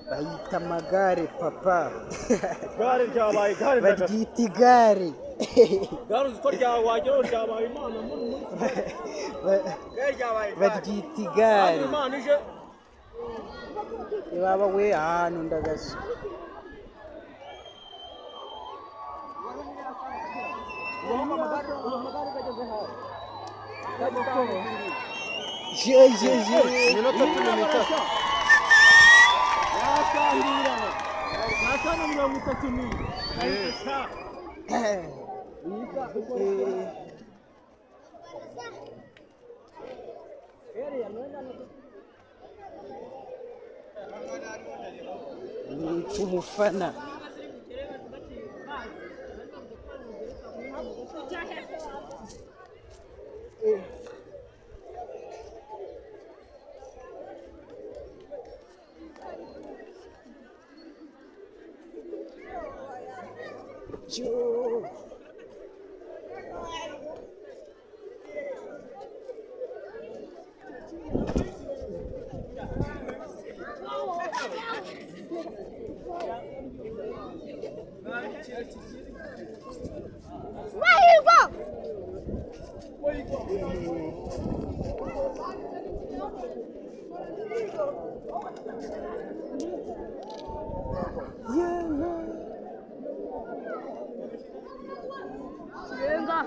Bayita amagare, papa. Igare ryabaye igare. Baryita igare. Igare uzi ko ryawagira ngo ryabaye Imana muri igare ryabaye igare. Baryita igare. Imana ije. Baba we, ahantu ndagaso. Je je je. Iminota 13 yasangirana n'atanu 34. Nitwa umufana. Yo. Mahirwa. Yeah. Yenga.